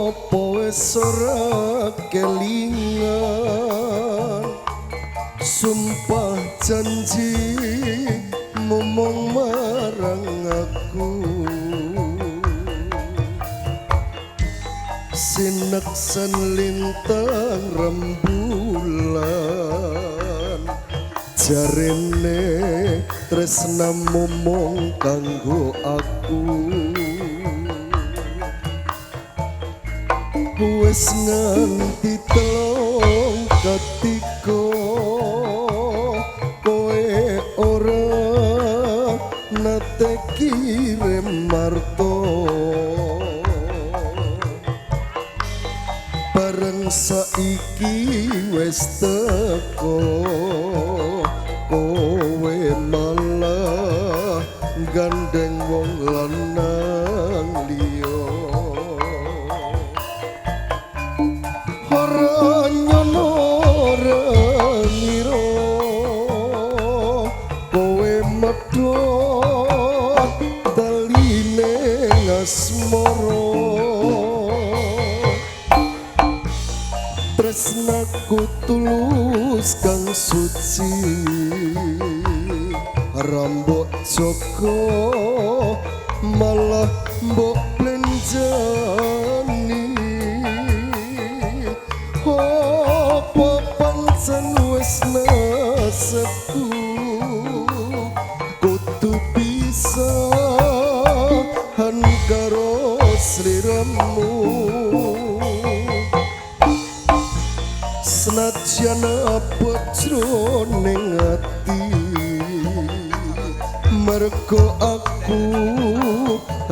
Apa wis ora kelingan sumpah janji mumung marang aku, sineksen lintang rembulan, jarene tresnamu mung kanggo aku. Wis nganti telung ketika kowe ora nate kirim marto, bareng saiki wis teko kowe malah gandeng wong lanang liya. Ora nyono ora ngira kowe medhot taline ngasmara, tresnaku tulus kang suci, rambut joko malah mbok plenjani. Apa pancen wis nasibku kudu pisahan karo sliramu, senajan abot jroning ati mergo aku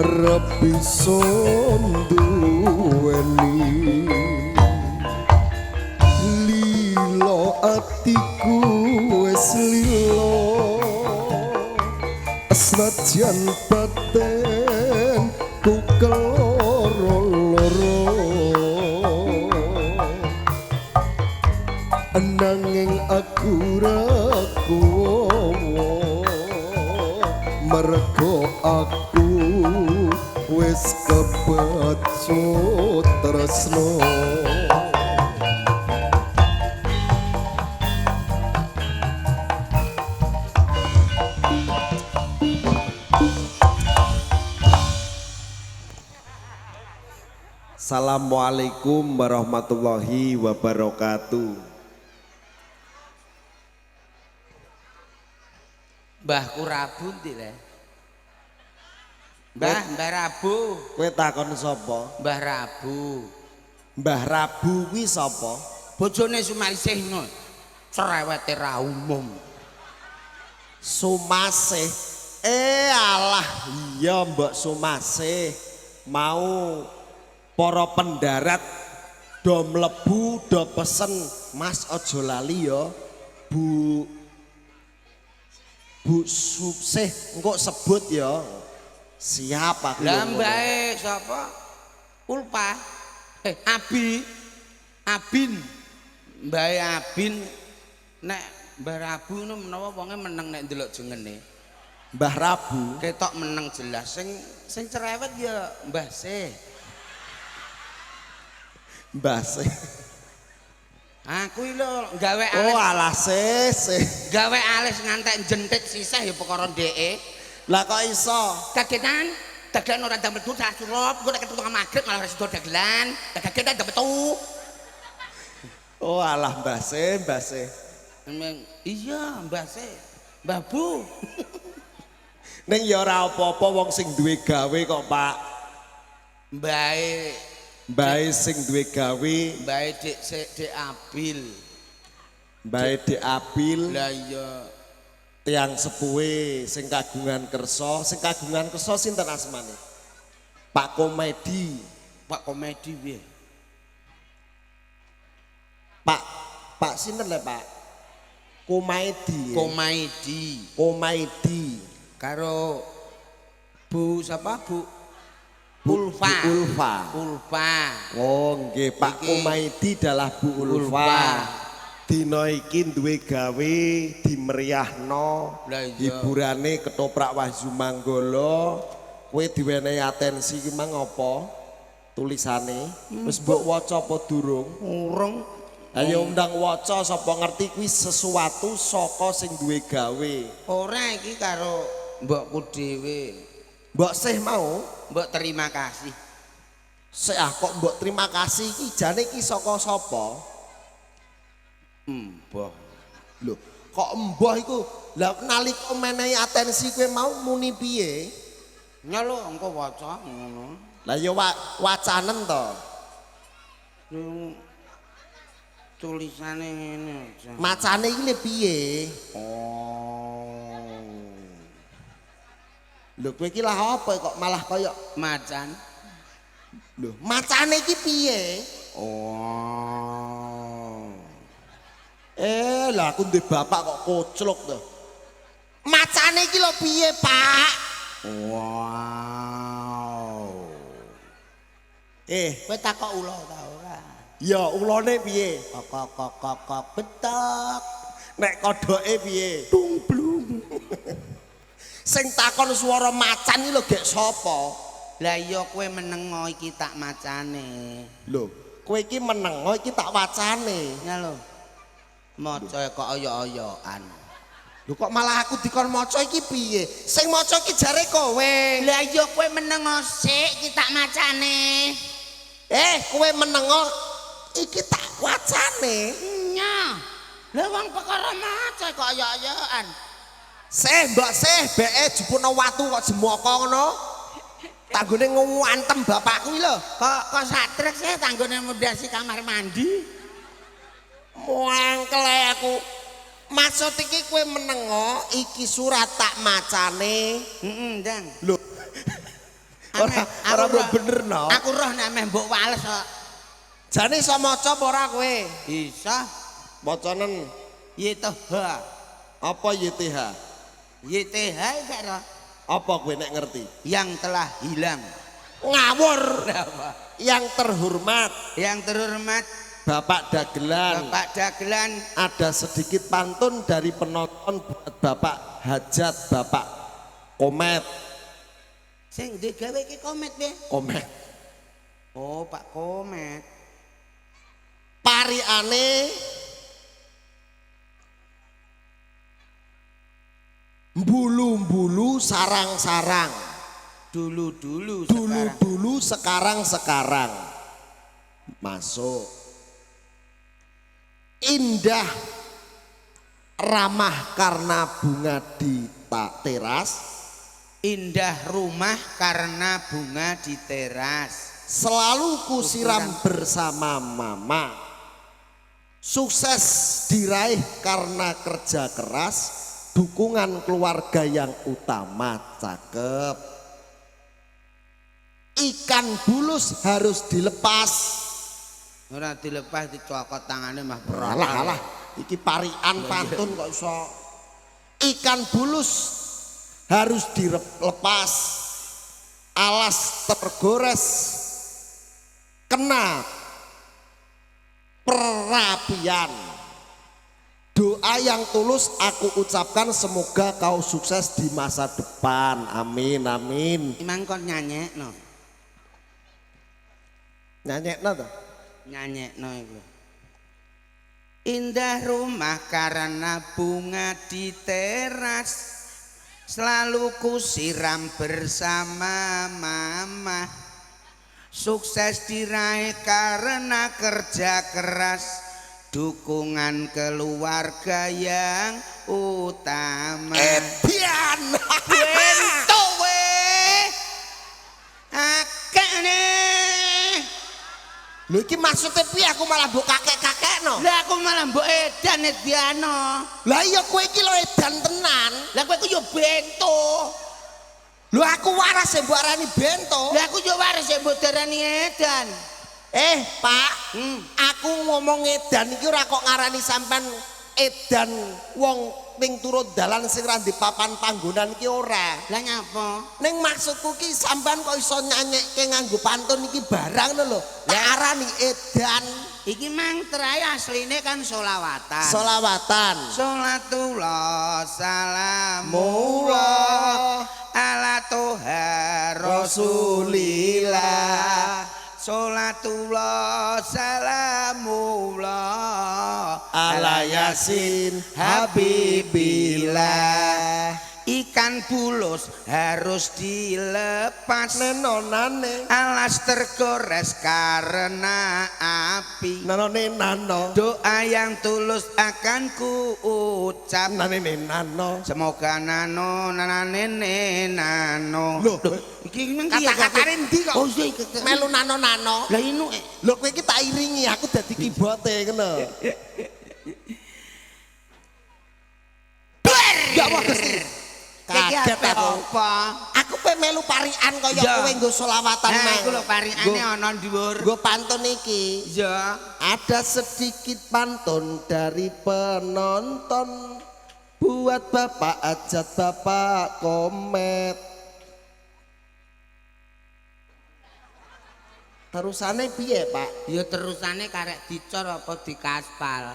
ra bisa nduweni. Lilo atiku wis lilo, senajan batin ku keloro-loro, nanging aku ra kuwowo mergo aku wis kebacut tresno. Assalamualaikum warahmatullahi wabarakatuh. Mbahku Rabu ndi le? Mbah, Mbah Rabu. Kowe takon sapa? Mbah Rabu. Mbah Rabu kuwi sapa? Bojone Sumaisih no. Cerewete ra umum. Sumasih. Alah, iya Mbok Sumasih. Mau para pendarat do mlebu do pesen, Mas aja lali ya. Bu Susih engko sebut ya. Siap aku. Lah mbae sapa? Ulpa. Abi. Abin. Mbae Abin nek Mbah Rabu ngono menawa wonge meneng nek ndelok jengene. Mbah Rabu ketok meneng jelas. Sing cerewet ya Mbah Sih. Mbah Sih. Aku iki lho gawe alis. Oh alah sih. Gawe alis ngantek jentit sisih ya perkara ndeke. Lah kok iso? Kagetan, dagelan ora ndang metu sak surup, engko nek ketemu magrib malah ora sida dagelan. Kagetan ndang metu. Oh alah Mbah Sih, Mbah Sih. Iya, Mbah Sih. Mbah Bu. Ning ya ora apa-apa wong sing duwe gawe kok, Pak. Mbae Mbae sing duwe gawe, mbae Dik Sik Dik Abil. Mbae Dik Abil. Lah iya. Tiang sepuhe sing kagungan kersa, sing kagungan kersa sinten asmane? Pak Komedi. Pak Komedi piye? Pak sinten le, Pak? Komaidi. Komaidi. Komaidi. Karo Bu sapa Bu? Ulfa. Bu Ulfa. Ulfa. Oh nggih, Pak Komaidi adalah Bu Ulfa. Dina iki duwe gawe dimeriahno, hiburane ketoprak Wahyu Manggala. Kowe diwenehi atensi ki mang apa? Tulisane wis mbok waca apa durung? Urung. Ayo undang waca sapa ngerti kuwi sesuatu saka sing duwe gawe. Ora iki karo mbokku dhewe. Mbok sih mau, Mbok terima kasih. Sik ah kok mbok terima kasih iki jane iki saka sapa? Mbah. Lho, kok mbah iku? Lah nalika menehi atensi kowe mau muni piye? Nyalo engko waca ngono. Lah ya wacanen to. Tulisane ngene aja. Macane iki le piye? Oh. Lho kowe iki lah apa kok malah kaya macan? Lho, macane iki piye? Oh. Lah aku ndek bapak kok koclok to. Macane iki lho piye, Pak? Wow. Kowe takok ula ta ora? Ya ulane piye? Kok kok kok kok betok. Nek kodoke piye? Tung blung. Sing takon swara macan iki lho gek sapa? Lah iya kowe menengo iki tak macane. Lho, kowe iki menengo iki tak wacane. Ya lho. Maca kok oyo-oyoan. Lho kok malah aku dikon maca iki piye? Sing maca iki jare kowe. Lah iya kowe menengo sik iki tak macane. Kowe menengo iki tak wacane. Nya. Lah wong perkara maca kok oyo-oyoan. Seh mbok seh beke jupukno watu kok jemoko ngono. Tanggone ngantem bapakku iki lho. Kok satrek sih tanggone mundhasi kamar mandi. Muangkel aku. Maksud iki kowe menengo iki surat tak macane. Heeh, Ndang. Lho. Ora mbok bener no. Aku roh nek meh mbok wales kok. Jane iso maca apa ora kowe? Bisa. Macanen YTH. Apa YTH? YTH gak roh. Apa kowe nek ngerti? Yang telah hilang. Ngawur. Apa? Yang terhormat. Yang terhormat Bapak Dagelan. Bapak Dagelan. Ada sedikit pantun dari penonton buat Bapak Hajat, Bapak Komet. Sing digawe iki Komet piye? Komet. Oh, Pak Komet. Pariane bulu-bulu sarang-sarang. Dulu-dulu dulu-dulu sekarang-sekarang. Masuk. Indah ramah karena bunga di teras. Indah rumah karena bunga di teras. Selalu kusiram bersama mama. Sukses diraih karena kerja keras. Dukungan keluarga yang utama. Cakep. Ikan bulus harus dilepas. Ora dilepas dicokot tangane mah. Alah alah, iki parian pantun kok iso. Ikan bulus harus dilepas. Alas tergores kena perapian. Doa yang tulus aku ucapkan, semoga kau sukses di masa depan. Amin amin. Emang kon nyanyekno? Nyanyekno to? Nyanyekno iku. Indah rumah karena bunga di teras. Selalu kusiram bersama mama. Sukses diraih karena kerja keras. Dukungan keluarga yang utama. Ebian. Bento we. Akene. Lho iki maksude piye aku malah mbok kakek-kakekno? Lah aku malah mbok edan ediano. Lah iya kowe iki lho edan tenan. Lah kowe ku yo bento. Lho aku waras e mbok arani bento. Lah aku yo waras e mbok darani edan. Pak, aku ngomong edan iki ora kok ngarani sampean edan wong ning turut dalan sing ra ndek papan panggonan iki ora. Lah nyapa? Ning maksudku ki sampean kok iso nyanyekke nganggo pantun iki barang ngono lho. Tak arani edan. Iki mang terae asline kan sholawatan. Sholawatan. Sholatullah salamullah ala toha rasulillah. Salatullah salamullah ala Yasin Habibillah. Ikan bulus harus dilepas, Nenonane alas tergores karena api. Nanone nano. Doa yang tulus akan ku ucap. Nanene nano. Semoga nano nanane nano. Loh, iki nang kata-katane ndi kok? Oh iya, melu nano-nano. Lah inu lho kowe iki tak iringi, aku dadi keyboarde ngono. Ya Allah Gusti. Kaget aku. Apa? Aku pe melu parikan kaya kowe nggo selawatan mang. Nah, iku lho parikane ana dhuwur. Nggo pantun iki. Iya. Ada sedikit pantun dari penonton buat Bapak Ajat, Bapak Komet. Terusane piye, Pak? Ya terusane karek dicor apa dikaspal.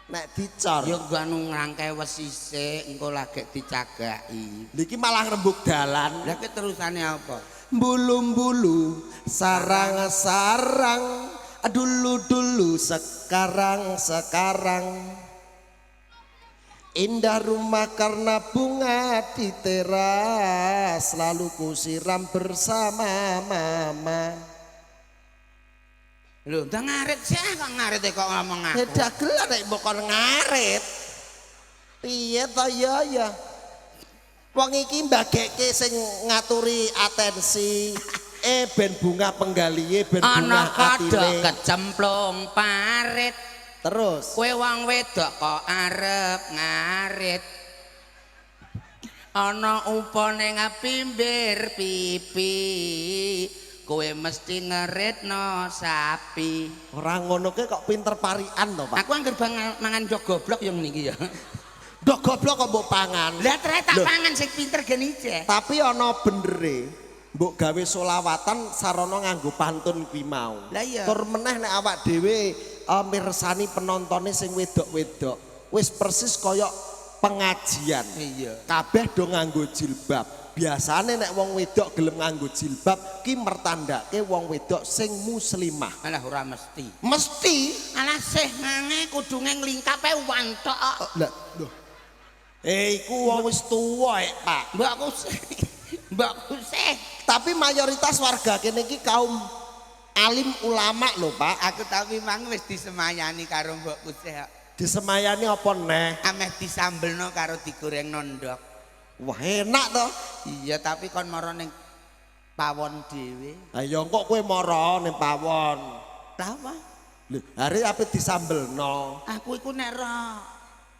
Nek dicor ya nggo anu ngrangke wesise engko lagek dicagaki. Niki malah rembug dalan. Lah ki terusane apa? Bulu-bulu sarang-sarang, dulu-dulu sekarang-sekarang. Indah rumah karena bunga di teras, lalu kusiram bersama mama. Lho, ndang ngarit sih, kok ngarit kok ngomong aku. Dagelan nek mbok kon ngarit. Piye to ya ya? Wong iki mbagekke sing ngaturi atensi. Ben bunga penggalihe, ben bunga atine. Ana kodhok kecemplung parit. Terus kowe wong wedok kok arep ngarit. Ana upane ngapimbir pipi. Kowe mesti ngeritno sapi. Ora ngono ke kok pinter parikan to, Pak. Aku angger mangan ndok goblok yang niki ya. Ndok goblok kok mbok pangan. Lah trek tak pangan sing pinter gen ije. Tapi ana benere mbok gawe solawatan sarana nganggo pantun kuwi mau. Lah iya. Tur meneh nek awak dhewe mirsani penontone sing wedok-wedok wis persis kaya pengajian. Iya. Kabeh do nganggo jilbab. Biasane nek wong wedok gelem nganggo jilbab ki mertandake wong wedok sing muslimah. Alah ora mesti. Mesti. Alah sih mange kudunge nglingkape wantok. Lah lho. Iku wong wis tuwa Pak. Mbokku sih. Mbokku sih. Tapi mayoritas warga kene iki kaum alim ulama lho, Pak. Aku tapi mang wis disemayani karo mbokku sih. Disemayani apa neh? Ameh disambelno karo digorengno ndok. Wah enak toh. Iya tapi kon mara ning pawon dhewe. Ha ya kok kowe mara ning pawon. Lah apa? Lho, hari ape disambelno. Aku iku nek ro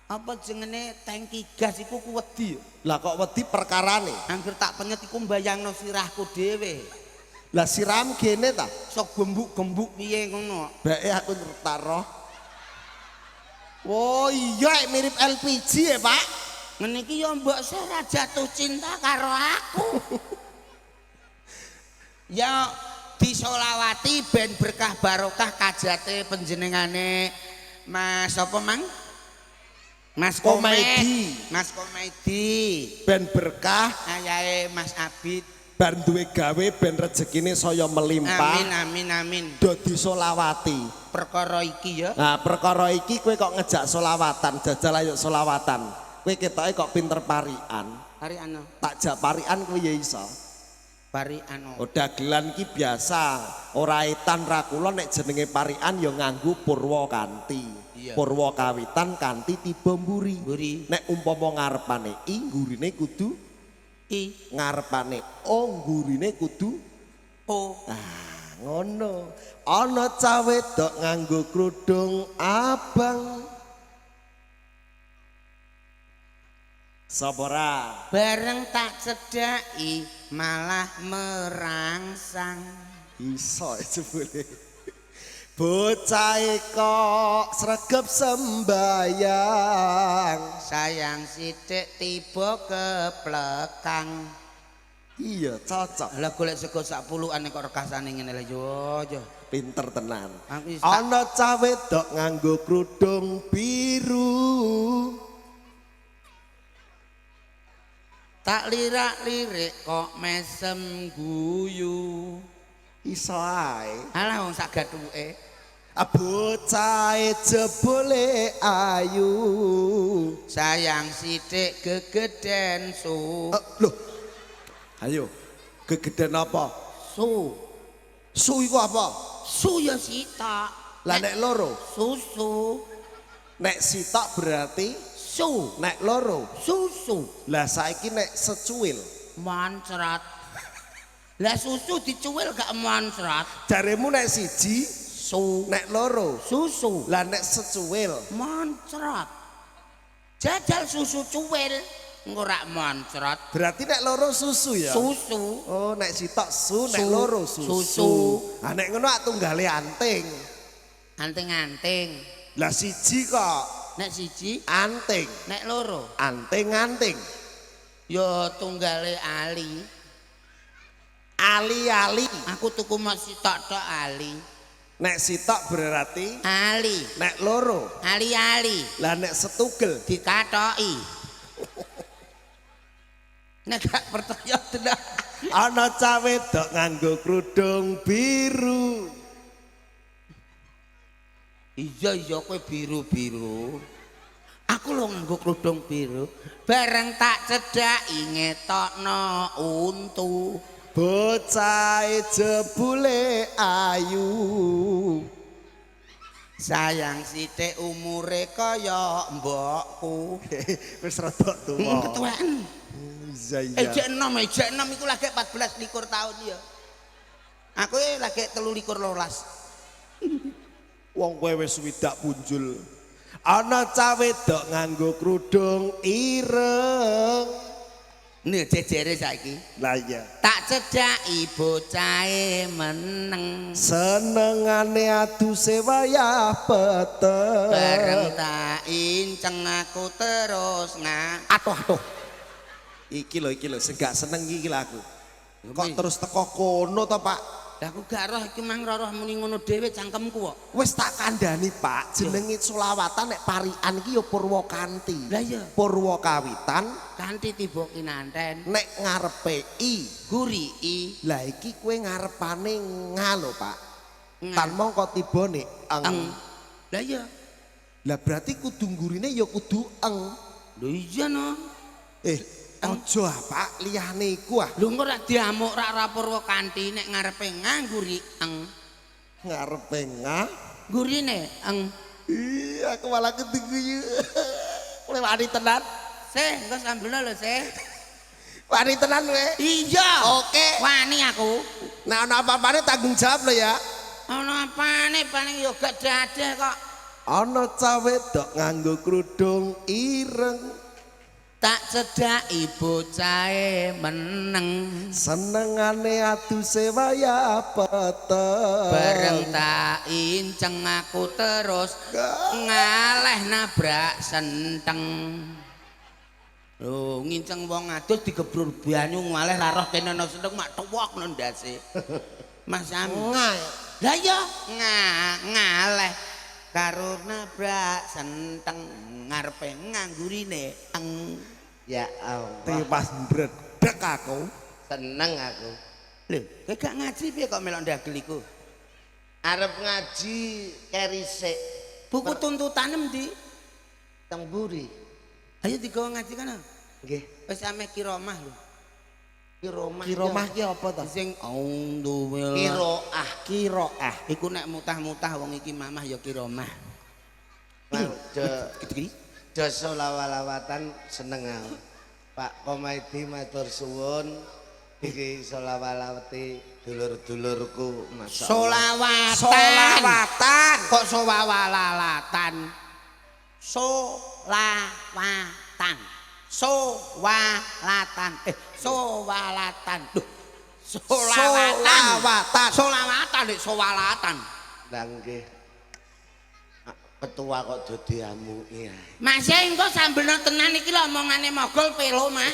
apa jenenge tangki gas iku ku wedi. Lah kok wedi perkarane? Angger tak penyet iku mbayangno sirahku dhewe. Lah siram gene ta? Sok gembuk-gembuk piye ngono. Bae aku tak roh. Oh iya mirip LPG ya, Pak. Ngene iki ya mbok ora jatuh cinta karo aku. Ya disolawati ben berkah barokah kajate panjenengane Mas apa Mang? Mas Komaidi. Mas Komaidi. Ben berkah ayahe Mas Abid. Bar duwe gawe ben rezekine saya melimpah. Amin amin amin. Do disolawati. Perkara iki ya. Nah, perkara iki kowe kok ngejak solawatan, jajal ayo solawatan. Kowe ketoke kok pinter parikan. Parikan. Tak jak parikan kowe ya iso. Parikan. Oh dagelan ki biasa, ora etan ra kulon nek jenenge parikan ya nganggo purwa kanthi. Purwa kawitan kanthi tiba mburi. Mburi. Nek umpama ngarepane i nggurine kudu i, ngarepane o nggurine kudu o. Ah, ngono. Ana cah wedok nganggo kerudung abang. Sabora. Bareng tak cedhaki malah merangsang. Iso jebule. Bocah kok sregep sembayang. Sayang sithik tiba keplekang. Iya cocok. Lah golek sego sak pulukane kok rekasane ngene lho yo yo. Pinter tenan. Ana cah wedok nganggo kerudung biru. Tak lirak-lirik kok mesem guyu. Iso ae. Alah wong sak gathuke. Bocahe jebule ayu. Sayang sithik gegeden su. Loh. Ayo. Gegeden apa? Su. Su iku apa? Su ya sitok. Lah nek loro, susu. Nek sitok berarti su. Nek loro susu. Lah saiki nek secuil moncrot. Lah susu dicuil gak moncrot. Jaremu nek siji su, nek loro susu. Lah nek secuil moncrot. Jajal susu cuil engko rak moncrot. Berarti nek loro susu ya? Susu. Oh, nek sitok su, nek Su. loro susu. Susu. Ah nek ngono ak tunggale anting. Anting-anting. Lah siji kok. Nek siji anting. Nek loro anting-anting. Ya tunggale ali. Ali-ali. Aku tuku mak sitok tok ali. Nek sitok berarti ali. Nek loro ali-ali. Lah nek setugel dikatoki. Nek gak percaya tenan. Ana cah wedok nganggo kerudung biru. Iya iya kowe biru-biru. Aku lho nganggo kerudung biru. Bareng tak cedhaki ngetokno untu. Bocahe jebule ayu. Sayang sithik umure kaya mbokku. Wis rada tuwa. Ketuaan. Iya iya. Ejek enom iku lagi 14 likur tahun ya. Aku lagi 23 12. Wong kowe wis swidak punjul. Ana cah wedok nganggo kerudung ireng. Nih jejere saiki. Lah iya. Tak cedhaki bocahe meneng. Senengane aduse wayah peteng. Bareng tak inceng aku terus Atuh atuh. Iki lho sing gak seneng iki lho aku. Kok terus teko kono to, Pak? Lah aku gak roh iki mang roh muni ngono dhewe cangkemku kok. Wis tak kandhani, Pak, jenenge selawatan nek parikan iki ya Purwakanti. Lah iya. Purwakawitan kanthi tiba kinanten. Nek ngarepe i, guri i. Lah iki kowe ngarepane nga lho, Pak. Tan mongko tibane eng. Lah iya. Lah berarti kudu nggurine ya kudu eng. Lho iya no. Aja ah, Pak, liyane iku ah. Lho engko rak diamuk rak ra Purwakanti nek ngarepe ngangguri eng. Ngarepe nga? Gurine eng. Ih, aku malah ketuguyu. Kowe wani tenan. Seh, engko sambelno lho, Seh. Wani tenan kowe? Iya. Oke. Wani aku. Nek ana apa-apane tanggung jawab lho ya. Ana apane paling yo gak dadeh kok. Ana cah wedok nganggo kerudung ireng. Tak cedhaki bocahe meneng. Senengane aduse wayah peteng. Bareng tak inceng aku terus ngaleh nabrak senteng. Lho nginceng wong adus digebrur banyu ngaleh ra roh kene ana senteng mak tuwok nang ndase. Mas Am. Lah iya ngaleh karo nabrak senteng ngarepe nganggurine eng. Ya Allah. Tiwas mbredeg aku. Seneng aku. Lho, kowe gak ngaji piye kok melok ndagel iku? Arep ngaji keri sik. Buku tuntutane endi? Teng mburi. Ayo digawa ngaji kana. Nggih. Wis ameh kiromah lho. Kiromah. Kiromah ki apa to? Sing aunduwil. Kiroah. Kiroah. Iku nek mutah-mutah wong iki mamah ya kiromah. Do selawat-lawatan seneng aku. Pak Komaidi matur suwun iki selawat-lawati dulur-dulurku masyaallah. Solawatan. Solawatan. Kok sowawalalatan? Solawatan. Sowalatan. Sowalatan. Duh. Solawatan. Solawatan. Solawatan nek sowalatan. Lah nggih. Ketua kok do diamuki ae. Mas engko sambelno tenan iki lho omongane mogol pelo, Mak.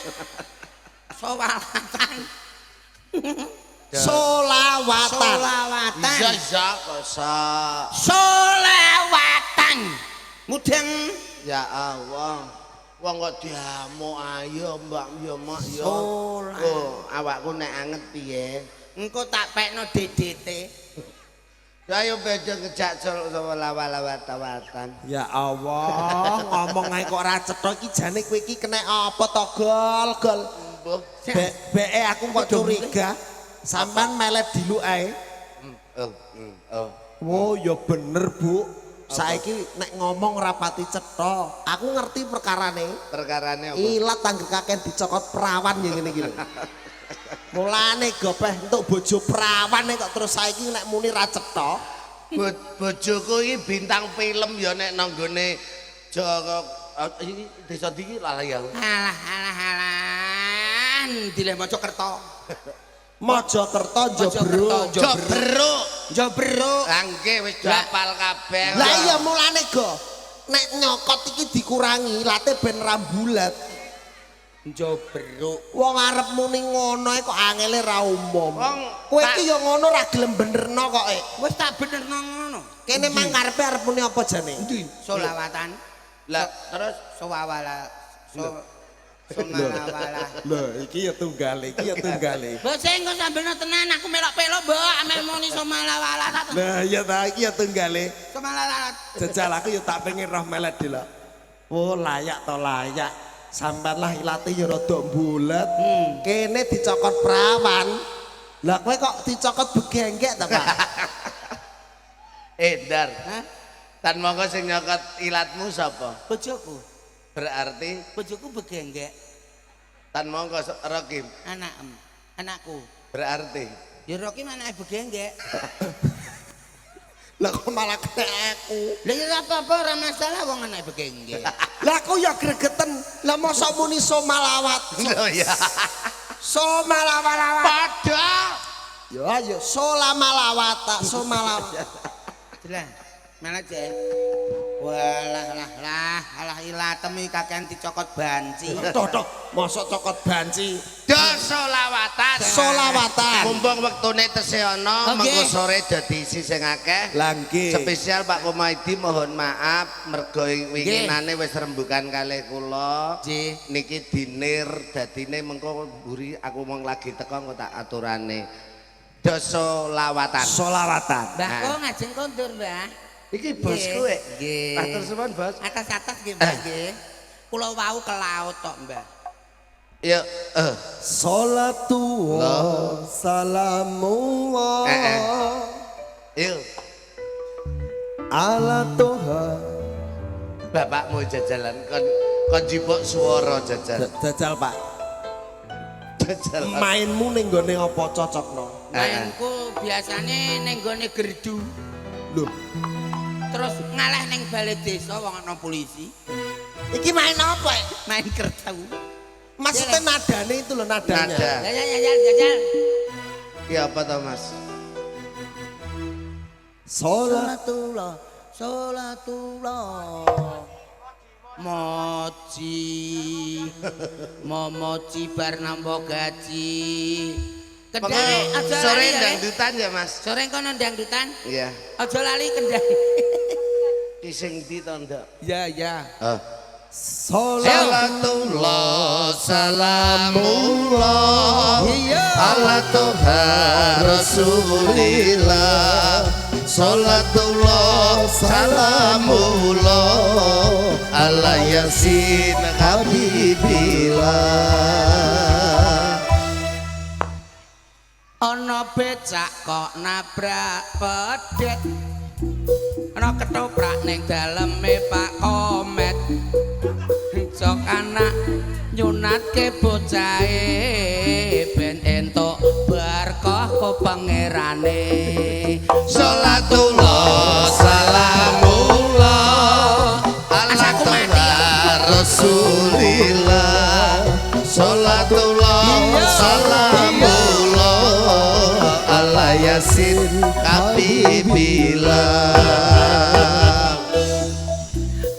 Sowalatan. Solawatan. Solawatan. Iya iya kok sok. Solawatan. Mudeng. Ya Allah. Wong kok diamuk ayo Mbak ya Mak ya. Sola. Oh, awakku nek anget piye? Engko tak pekno DDT. Ayo beda ngejak solawat-lawatan. Ya Allah, ngomong ae kok ora cetha iki jane kowe iki kena apa to gol gol. Be aku kok curiga sampean melet diluk ae. Oh. Oh ya bener, Bu. Saiki nek ngomong rapati cetha. Aku ngerti perkarane. Perkarane apa? Ilat tangge kaken dicokot perawan ya ngene iki lho. Mulane gopeh entuk bojo perawan kok terus saiki nek muni ra cetha. Bojoku iki bintang film ya nek nang nggone Joko iki desa ndi iki lali aku. Alah alah alah. Ndile Mojokerto. Mojokerto Jobro. Jobro. Jobro. Lah nggih wis hafal kabeh. Lah iya mulane go. Nek nyokot iki dikurangi late ben ra bulat. Jobro. Wong arep muni ngono ae kok angele ra umum. Wong kowe iki ya ngono ra gelem benerno kok e. Wis tak benerno ngono. Kene mang karepe arep muni apa jane? Endi? Solawatan. Lah terus sowawala somalawala. Lho iki ya tunggale, iki ya tunggale. Mbok sing engko sambelno tenan aku melok-pelok mbok ameh muni somalawala. Lah iya ta iki ya tunggale. Somalawala. Jajal aku ya tak pengen roh melet delok. Oh layak to layak. Sampean lah ilate ya rada bulet. Kene dicokot perawan. Lah kowe kok dicokot begenggek ta, Pak? Ndar. Hah? Tan monggo sing nyokot ilatmu sapa? Bojoku. Berarti bojoku begenggek. Tan monggo Rokim. Anakem, anakku. Berarti ya Rokim anake begenggek. Lah kok malah kena aku. Lah ya apa-apa ora masalah wong anake begenggek. Lah aku ya gregeten. Lah mosok muni somalawat. Lho ya. Somalawalawat. Padha. Ya ayo solamalawata, somalawat. Lah, malah jek. Walah lah lah, alah ilatem iki kakean dicokot banci. Toh toh, mosok cokot banci. Do solawatan. Solawatan. Mumpung wektune tesih ana, Oke. mengko sore dadi isi sing akeh. Lah nggih. Spesial Pak Komaidi mohon maaf mergo winginane wis rembukan kalih kula. Nggih. Niki dinir dadine mengko mburi aku mong lagi teko engko tak aturane. Do solawatan. Solawatan. Mbah kok ngajeng kondur, Mbah. Iki bosku e. Nggih. Matur suwun, Bos. Atas-atas nggih, Mbah nggih. Kula wau ke laut tok, Mbah. Ya, Salatullah salamullah Yuk, ala Tuhan. bapakmu jajalan kon kon jipuk swara jajal. Jajal, Pak. Jajal. Mainmu ning nggone apa cocokno? Mainku biasane ning gone gerdu. Lho, Terus ngalah ning balai desa wong ana polisi. iki main apa? Main kertu. Maksudnya nadane itu loh nadanya. Nada. Jajal jajal jajal. Ki apa to, Mas? Salat Salatullah, salatullah. Moci. Momoci bar nampa gaji. Kendang aja Sore lali ya, Le. dangdutan ya, Mas? Sore kono dangdutan. Iya. Aja lali kendang. Ki sing ndi to, Ndok? Ya ya. Oh. Salatullah Salatullah salamullah Iya. ala Tuhan Rasulillah. Salatullah salamullah ala Yasin Habibillah. Ana becak kok nabrak pedet. Ana ketoprak ning daleme Pak Komet. Cok anak nyunatke bocahe ben entuk barkah ko pangerane. Salatullah salamullah ala Asaku mati. Tuhan Rasulillah. Salatullah salamullah ala Yasin Habibillah.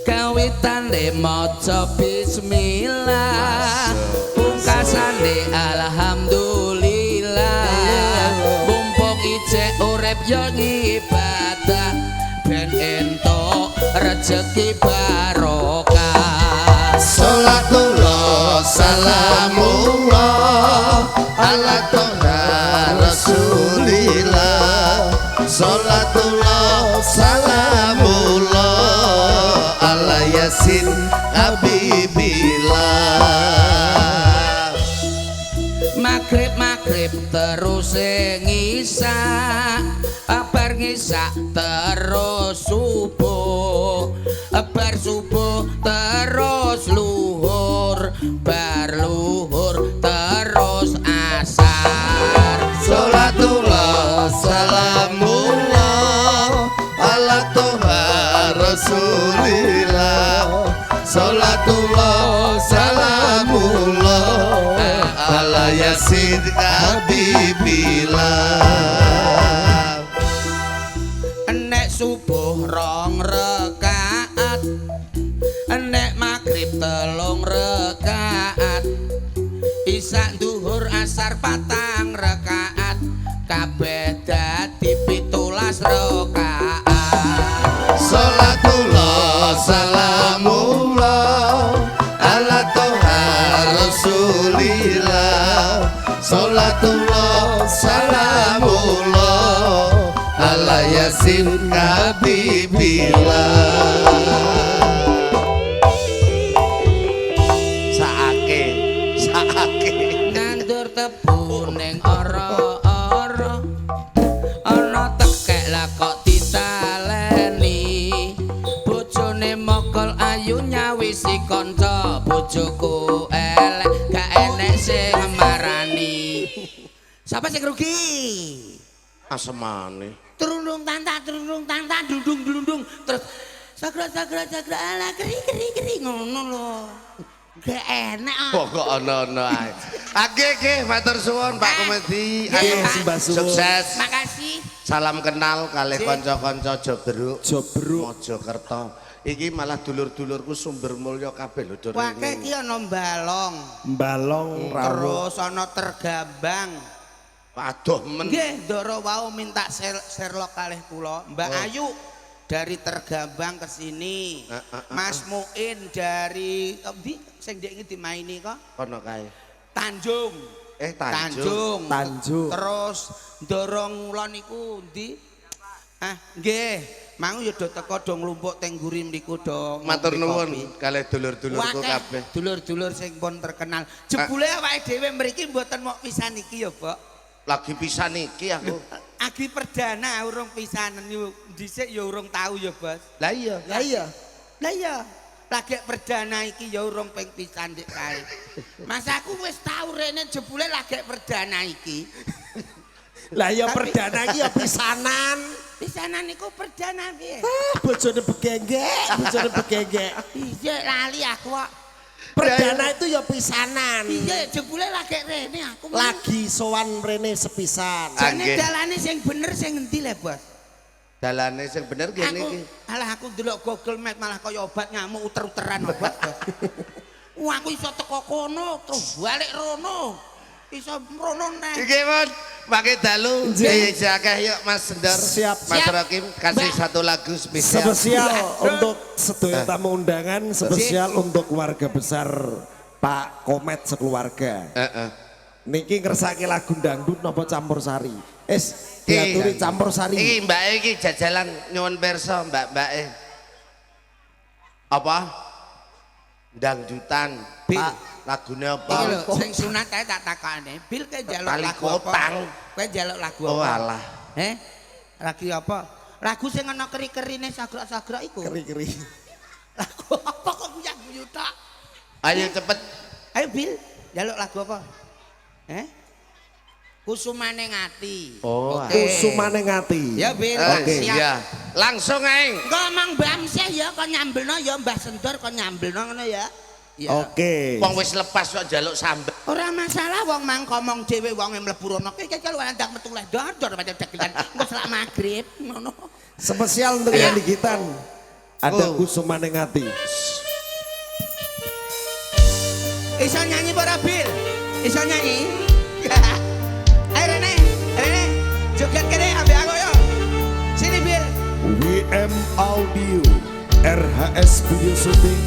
Kawitane maca bismillah, pungkasane alhamdulillah. Mumpung ijek urip yo ngibadah ben entuk rejeki barokah. Salatullah salamullah ala Tuhan Rasulillah. Magrib-magrib terus ngisak, bar ngisak terus subuh, bar subuh terus luhur, bar luhur terus asar. Salatullah salamullah ala Toha Rasulillah. Salatullah salamullah ala Yasin Habibillah. Nek subuh 2 rakaat, nek magrib 3 rakaat, isak duhur asar 4 rakaat, kabeh dadi 17 rakaat. Salatullah salamullah ala Toha Rasulillah. Salatullah salamullah ala Yasin Habibillah. Saake, saake. Nandur tebu ning ora-ora, ana tekek lah kok ditaleni, bojone mokol ayu nyawisi kanca, bojoku elek gak enek sing marani. Sapa sing rugi? Asemane. Trundung tanta, trundung tanta, dundung dundung, terus sagra sagra sagra ala keri keri keri ngono lho. Gak enak ah. Pokok ana-ana ae. Oke, oke, matur suwun Pak Komedi. Nggih, sembah suwun. Sukses. Makasih. Salam kenal kalih kanca-kanca Jobruk, Jobruk. Mojokerto. Iki malah dulur-dulurku Sumber Mulya kabeh lho Dur. Wake iki ana Balong, Balong rawuh. terus ana Tergambang. Aduh men. Nggih, Ndoro wau minta Sherlock kalih kula. Mbak Ayu dari Tergambang ke sini. Mas Muin dari endi sing ndek iki dimaini kok? Kono kae. Tanjung. Tanjung. Tanjung. Tanjung. Terus Ndoro Ngulon niku endi? Ah, nggih. Mau ya do teko do nglumpuk teng nguri mriku do. Matur ngombe nuwun kopi. kalih dulur-dulurku Wakeh kabeh. Dulur-dulur sing pun terkenal. Jebule awake dhewe mriki mboten mok pisan iki ya, Bok. Lagi pisan iki aku. Agi perdana urung pisanan yo dhisik ya urung tau ya, Bos. Lah iya. Lah iya. Lah iya. Lagi perdana iki ya urung ping pisan dik kae. Mas aku wis tau rene jebule lagi perdana iki. Lah ya perdana iki ya pisanan. Pisanan iku perdana piye? Ah, bojone begenggek, bojone begenggek. Iya lali aku kok. Perdana itu ya pisanan. Iya jebule lagi rene aku. Lagi sowan rene sepisan. Jane Nggih. dalane sing bener sing endi le, Bos? Dalane sing bener kene Aku iki. alah aku ndelok Google Map malah kaya obat ngamuk uter-uteran obat. Bos. Wah, aku iso teko kono terus balik rono. Iso mrono neh. Iki Mon, pakai dalu. Nggih. Iya, akeh yuk Mas Sendor. Siap. Mas Siap. Rokim kasih Mbak. satu lagu spesial. Spesial untuk sedaya tamu undangan, spesial untuk keluarga besar Pak Komet sekeluarga. Heeh. Niki ngersake lagu dangdut napa campur sari. Es diaturi campur sari. Iki mbake iki jajalan nyuwun pirsa mbak-mbake. Apa? Dangdutan. Bil. Pak, lagune apa? Iki lho sing sunat ae tak takokne. Bil kowe njaluk Tali lagu apa? kotang. Kowe njaluk lagu Oh apa? alah. Heh? Lagu apa? Lagu sing ana keri-kerine sagrok-sagrok iku. Keri-keri. Lagu apa kok guyu-guyu tok? Ayo cepet. Ayo Bil, njaluk lagu apa? Eh? Kusumane ngati. Oh, Oke. Kusumane ngati. Ya Bil, Oke, siap. iya. Langsung ae. Engko emang Mbah Mseh ya kon nyambelno ya Mbah Sendor kon nyambelno ngono ya. Ya. Oke. Wong wis lepas kok njaluk sambel. Ora masalah wong mang ngomong dhewe wonge mlebu rono. Ki iki lho ndak metu leh dor-dor macam dagelan. Engko selak magrib ngono. Spesial untuk yang digitan. Ada Oh. Kusumane ngati. Iso nyanyi apa ora Bil? Iso nyanyi? Ayo Rene, Rene, joget kene ambek aku yo. Sini Bil. WM Audio RHS Video Shooting.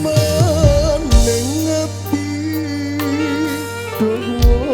Kusumane ngati duh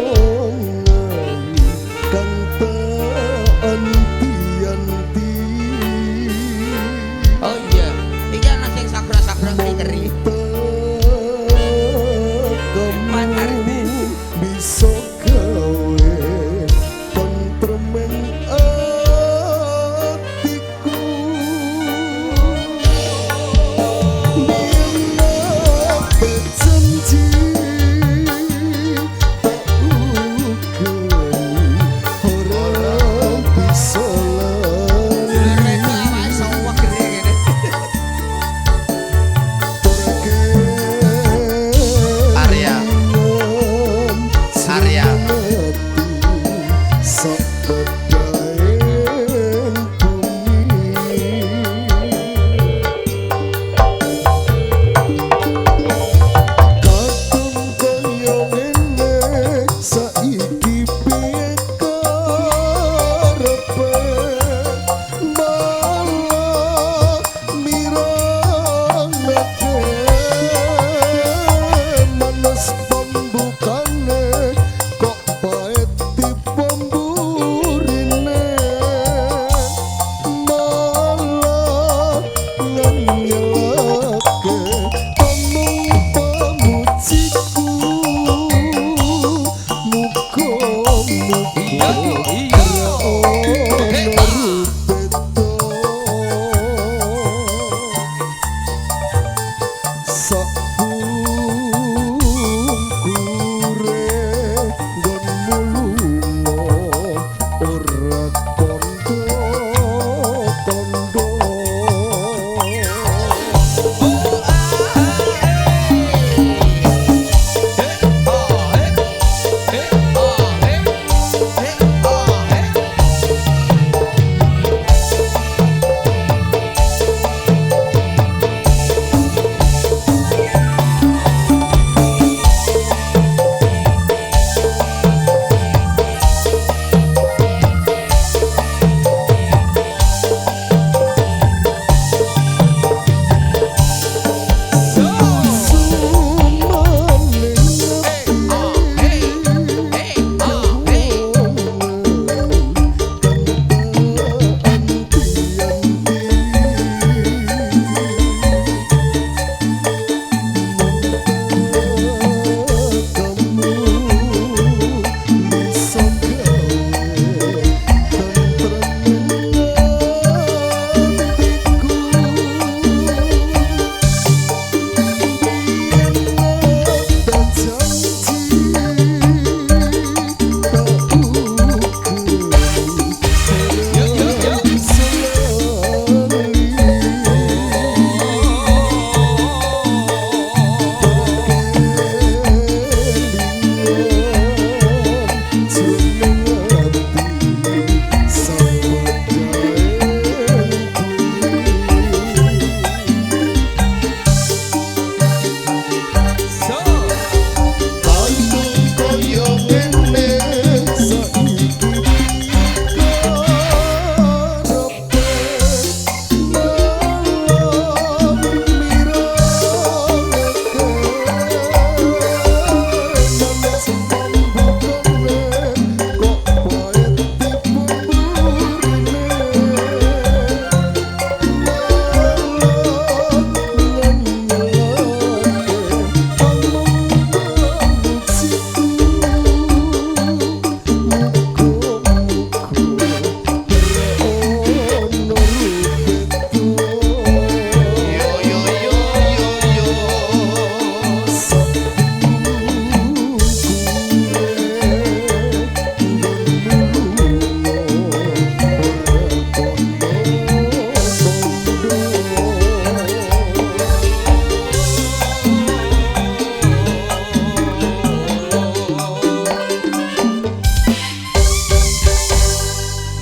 Yo yo yo yo yo.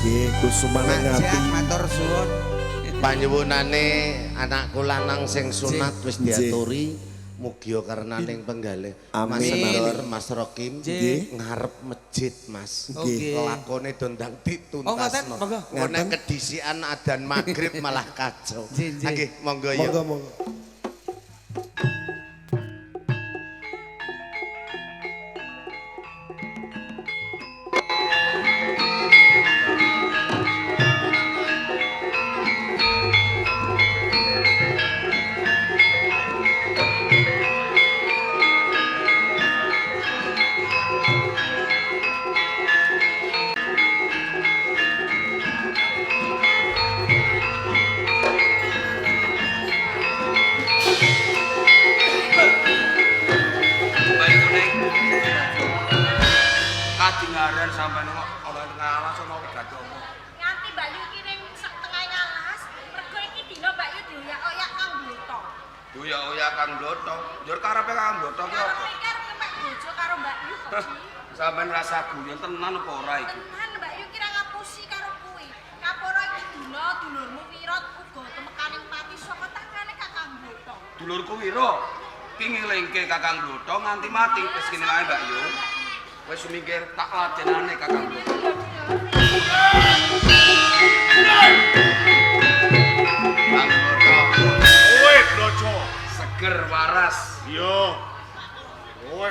Nggih, kusumane Majak ngati. matur suwun. Panyuwunane anakku lanang sing sunat wis Nggih. diaturi mugia karenaning penggalih. Mas Amin. Senador, Mas Rokim Nggih. ngarep masjid Mas. Nggih. Lakone dondang Oh, ngoten, dituntasno. monggo. Engko nek kedisian adzan magrib malah kacau. Nggih, nggih. Nggih, monggo ya. Monggo monggo. Mbak Kuning. Kadingaren sampean kok ana ngalas ana wigati apa? Nganti Mbak Yu ki ning sak tengah ngalas, mergo iki dina Mbak Yu dioyak-oyak kang Blotong. Oyak-oyak Kang Blotong. Njur karepe Kang Blotong ki apa? Karepe ki arep ngepek bojo karo Mbak Yu kok. Ki. Sampean rasa guyon tenan apa ora iki? Tenan Mbak Yu kira ngapusi karo kuwi. Kaporo iki dina dulurmu Wirot uga temekaning pati saka tangane Kakang Blotong. Dulurku Wiro ki ngelingke Kakang Blotong nganti mati wis kene wae Mbak Yu. Wis sumingkir tak ladenane Kakang Blotong. Kang Blotong Kowe blojo. seger waras. Iya. Kowe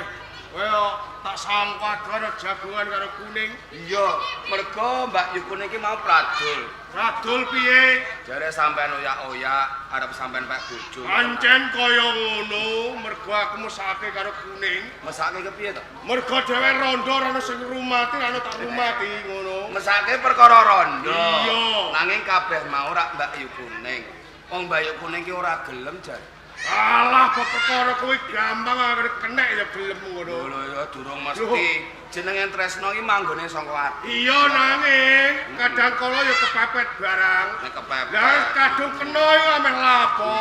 kowe kok tak sangka ana jagongan karo kuning. Iya, mergo Mbak Yu Kuning ki mau pradul. Radul piye? Jare sampean oyak-oyak arep sampean pek bojo. Pancen kaya ngono, mergo aku mesake karo kuning. Mesake kepiye to? Mergo dhewe rondo ora ana sing ngrumati, ora ana tak rumati ngono. Mesake perkara rondo. Iya. Nanging kabeh mau rak Mbak Yu Kuning. Wong Mbak Yu Kuning ki ora gelem jar. Alah kok perkara kuwi gampang anggere kenek ya gelem ngono. Lho ya durung mesti. Jenenge tresno ki manggone saka ati. Iya nanging kadang kala ya kepepet barang. Nek kepepet. Lah kadung kena iku ameh lapo.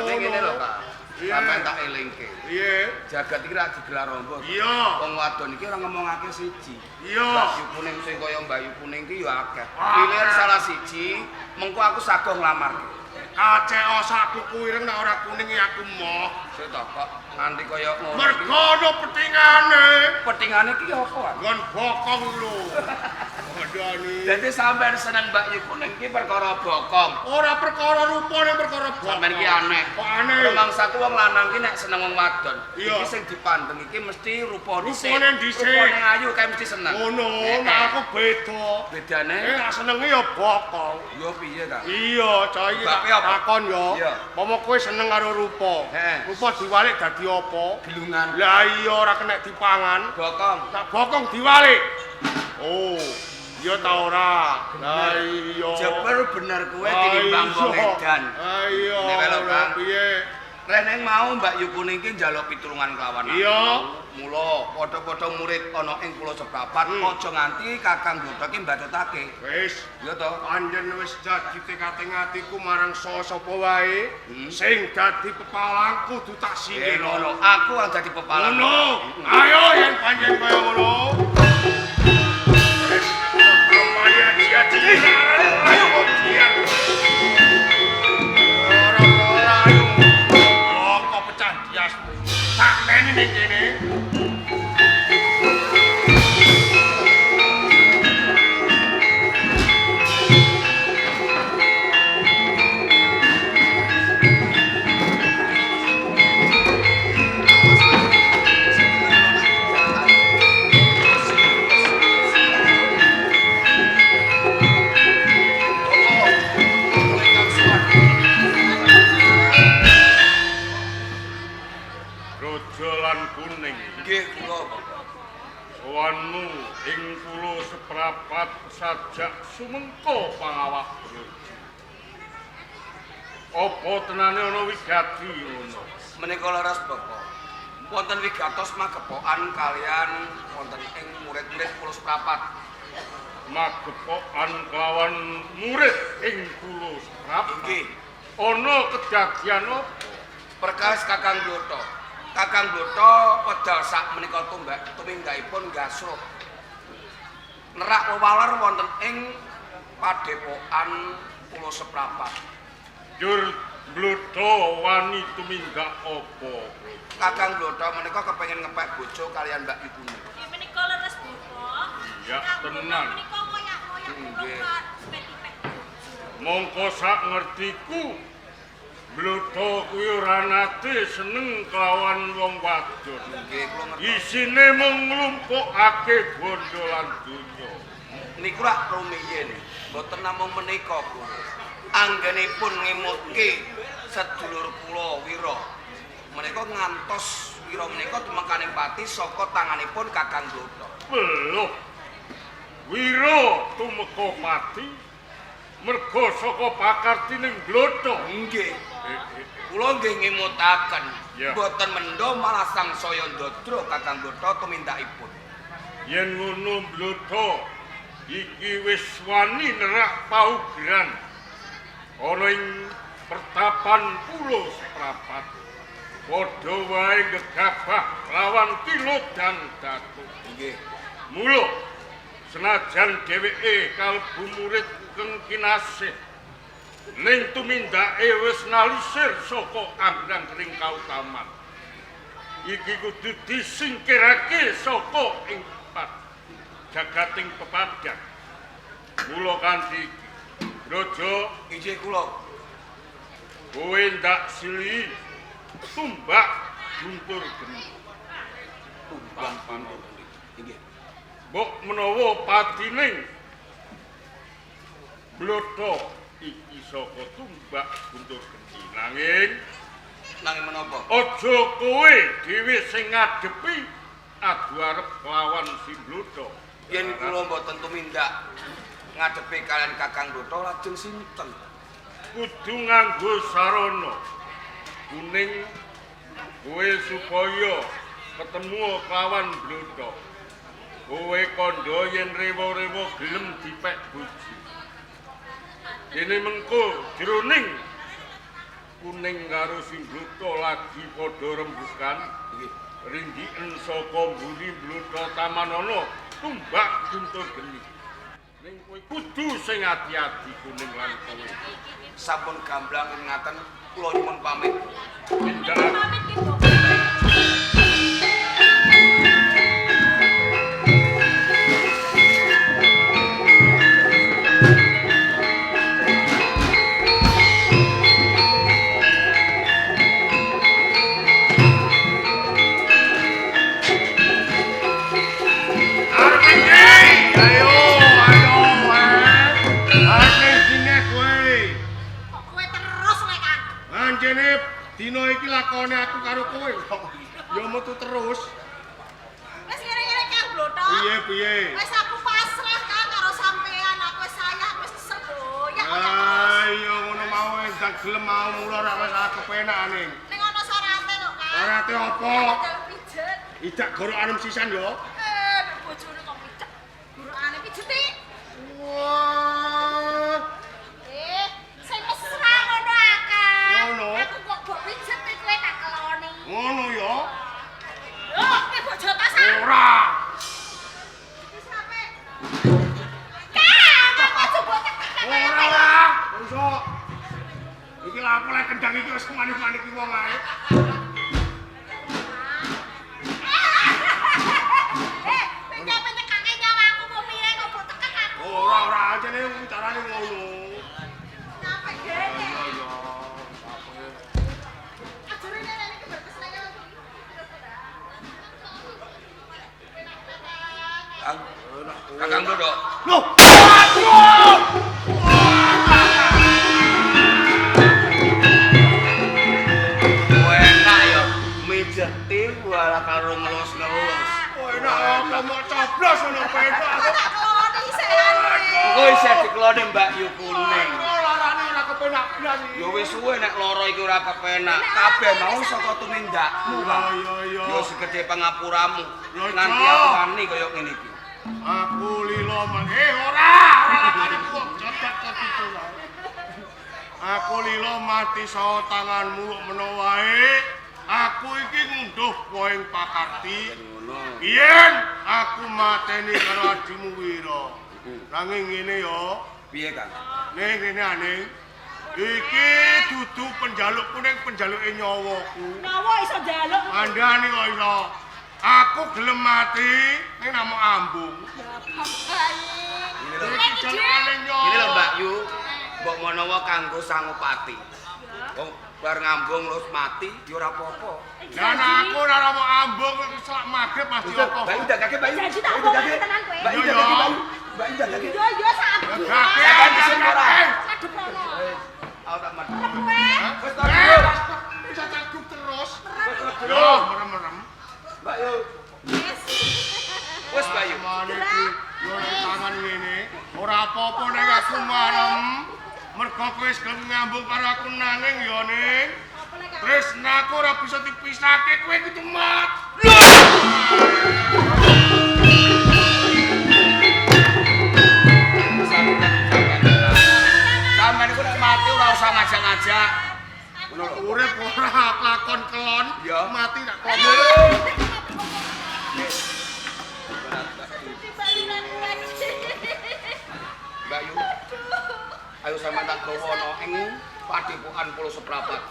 Ning ngene lho, Kak. Iya. Sampeyan tak elingke. Piye? Jagat iki rak digelar rombo. Iya. Wong wadon iki ora ngomongake siji. Iya. Mbak Yu Kuning sing kaya Mbak Yu Kuning ki ya akeh. Pilihan salah siji, mengko aku sago nglamarke. Kaceo sak kuku ireng nek ora kuning ya aku moh. Sik to kok nganti kaya ngono. Mergo ana petingane. Petingane ki apa? Wan? Nggon bokong lho. Kandhane. Dadi sampean seneng Mbak Yu Kuning ki perkara bokong. Ora perkara rupane perkara bokong. Sampean ki aneh. Kok aneh? Rumangsaku wong lanang ki nek seneng wong wadon, Iya. iki sing dipandeng iki mesti rupa dhisik. Rupane dhisik. Rupane ayu kae mesti seneng. Ngono, Eh, nek aku beda. Bedane Eh, tak senenge ya bokong. yo piye ta? Iya, cah iki tak Bape apa? takon ya. Iya. Momo kowe seneng karo rupa. Heeh. Rupa diwalik dadi apa? Gelungan. Lah iya ora kena dipangan. Bokong. Tak bokong diwalik. Oh, iya ta ora? Lah iya. Jeber bener kowe tinimbang wong edan. Ah iya. Ini welok, Kang. Piye? Reneng mau Mbak Yu Kuning iki njaluk pitulungan kelawan aku. Iya. Mula padha-padha murid ana ing Pulau Seprapat, aja nganti Kakang Blotho iki mbacutake. Wis, Iya to? panjen wis dadi tekate atiku marang sapa wae sing dadi pepalang kudu tak singkir. Ngono, aku ang dadi pepalang. Ngono. Ayo yen panjen kaya ngono. Wis, kembali aji-aji. Ayo biar. Ora-ora ayo. Kok pecah diasmu. Tak neni ning kene. Kuning. Nggih kula Bapak. Sowanmu ing Pulo Seprapat sajak sumengko pangawak Brojo. Apa tenane ana wigati ngono? Menika leres Bapak. Wonten wigatos magepokan kalian wonten ing murid-murid Pulo Seprapat. Magepokan kelawan murid ing Pulo Seprapat. Nggih. Ana kedadian apa? Perkawis Kakang Blotho. Kakang Blotho wedal sak menika tumindakipun gasruh. Nerak wewaler wonten ing padepokan Pulo Seprapat. Jur Blotho wani tumindak apa? Kakang Blotho menika kepengin ngepek bojo kalian Mbak Yu Kuning. Nggih menika leres Bapak. Iya, tenan. Menika moyak-moyak kula Nggih. pek-pek bojo. Mongko sak ngertiku Blotho kuwi ora nate seneng kelawan wong wadon. Nggih, kula ngertos. Isine mung nglumpukake bondo lan donya. Niku rak rumiyin, mboten namung menika, Guru. Anggenipun ngemutke sedulur kula Wira. Menika ngantos Wira menika tumekaning pati saka tanganipun Kakang Blotho. Beluh. Wira tumeka pati merga saka pakartining Blotho. Nggih. Kula nggih ngemutaken. Ya. Mboten mendho malah sangsaya ndadra Kakang Blotho tumindakipun. Yen ngono Blotho iki wis wani nerak paugeran ana ing pertapan Pulo Seprapat. Padha wae gegabah lawan Kilodan Datuk. Nggih. Mula senajan dheweke kalebu murid keng kinasih ning tumindake wis nalisir saka anggrang kering kautaman. Iki kudu disingkirake saka ing jagating pepadang. Mula kanthi iki, Brojo, Inggih kula. kowe ndak sili tumbak guntur geni. Tumbang guntur geni. Inggih. Mbok menawa patining Blotho iki saka tumbak guntur geni. Nanging Nanging menapa? aja kowe dhewe sing ngadepi adu arep lawan si Blotho. Yen kula mboten tumindak ngadepi kalian Kakang Blotho lajeng sinten? Kudu nganggo sarana kuning kowe supaya ketemu kelawan Blotho. Kowe kandha yen rewa-rewa gelem dipek bojo. Dene mengko jroning kuning karo si Blotho lagi padha rembukan, Nggih. ringgiken saka mburi Blotho tamanana tumbak guntur geni. Ning kowe kudu sing ati-ati kuning lan kowe. Sampun gamblang ngaten kula nyuwun pamit. Tindak Pamit nggih Bapak. Ayo, ayo, arep dine kowe. Kok kowe terus lek Kang. Anjene dina iki lakone aku karo kowe kok. Ya metu terus. Wis ngene-ngene Kang Blotho. Piye piye? Wis aku pasrah Kang karo sampean, aku wis sayang, wis kesel goyak-goyak terus. Ayo ngono mau wis dak gelem mau mula ora wis aku kepenak ning. Ning ana Syarate apa? Jaluk pijet. Idak gorokan sisan yo. Nek bojone kok pijet. Gorokane pijeti. Wah. Sing mesra ngono akeh. Ngono. Aku kok mbok pijet kowe tak keloni. Ngono yo. Lho, kowe mbok jotos ah. Ora. Wis sampe. Kang, aku aja mbok tekek. Ora lah. Iso. Iki lha apa lek kendang iki wis manik-manik wong ae. Penyekake nyawaku kok piye kok mbok tekek aku. Ora ora ajane carane ngono. Sampe gene. Iya. Ajure nek iki berkesenangan langsung. Kang, Kakang Blodok. Loh. Enak ya, mijeti walah karo ngelus-ngelus. Enak apa mau coblos ngono penak. Kok tak keloni sehan. Engko isih dikeloni Mbak Yu Kuning. Larane ora kepenak blas iki. Ya wis suwe nek lara iki ora kepenak. Kabeh mau saka tumindakmu, Kang. Iya iya. Ya segede pangapuramu. Ya, Nganti Cok. aku wani kaya ngene iki. Aku lilo man. Ora, ora lakone kok cocok kepitu. Aku lilo mati saha tanganmu kok menawa wae. Aku iki ngunduh poing pakarti. Ngono. Yen aku mateni karo adimu Wira. Nanging ngene ya. Piye, Kang? Ning ngene ane. Iki dudu penjalukku ning penjaluke nyawaku. Nyawa iso njaluk. Andane kok iso. Aku gelem mati ning namung ambung. Ngene lho. Iki jalukane nyawa. Ngene lho Mbak Yu. Mbok menawa kanggo sangupati. Wong bar ngambung terus mati ya ora apa-apa. Lah nek aku ora mau ambung selak magrib pasti apa. Mbak Yu ndagake Mbak Yu. Janji tak omongane tenan kowe. Mbak Yu ndagake Mbak Yu. Mbak Yu ndagake. Yo yo sak Gake, Sampeyan isin ora? Madhep rono. Aku tak madhep. Kowe Wis ta. Bisa canggung terus. Yo, merem-merem. Mbak Yu. wis. Wis Mbak Yu. Mane iki yo nek tangan ngene, ora apa-apa nek aku marem. Mergo kowe wis gelem ngambung karo aku nanging yo ning. Apa lek aku? Tresnaku ora bisa dipisahke kowe kudu mati. Sampeyan iku nek mati ora usah ngajak-ngajak. Ngono lho. Urip ora lakon kelon, Ya. mati tak kelon. Mbak Yu. Ayo sampeyan tak gawa ana ing padepokan Pulo Seprapat.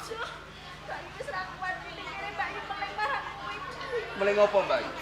Meling apa, Mbak Yu?